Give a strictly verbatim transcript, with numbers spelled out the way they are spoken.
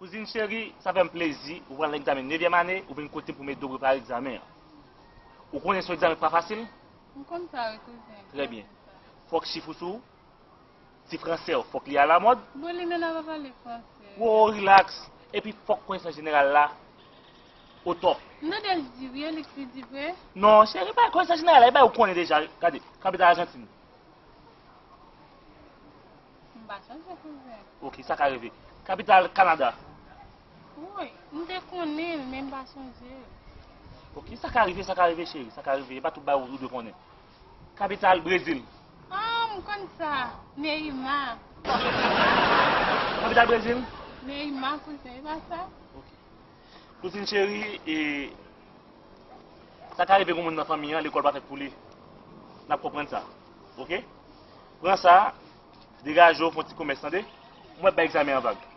Kouzin cheri, sa fè m plezi, ou pral nan egzamen nevyèm ane, ou vin kote m pou m ede w prepare egzamen an. Ou konnen se yon egzamen k pa fasil? M konn sa, wi, kouzen. Trè byen. Fòk chif ou sou ou, ti franse w, fòk li alamòd. Bon, li menm pa pale franse. Wo, rilaks. Epi fòk konesans jeneral la o top. M tande l di wi, e li k pi di vre. Non, cheri, pa konesans jeneral la, e bay ou konnen deja. Gade, kapital Ajantin. M pa sonje, kouzen. Ok, sa ka rive. Kapital Kanada. Wi, m te konnen l, men m pa sonje l. Ok, sa ka rive, sa ka rive, cheri, sa ka rive. E pa tout bagay ou, ou dwe konnen. Kapital Brezil. Ah, m konn sa. Neima. Kapital Brezil? Neima, kouzen, e pa sa? Ok. Kouzin cheri, e, sa ka rive gen moun nan fanmi an, lekòl pa fèt pou li. N ap konprann sa. Ok? Pran sa, degaje w, fè yon ti komès, tande? Mwen bay egzamen an vag.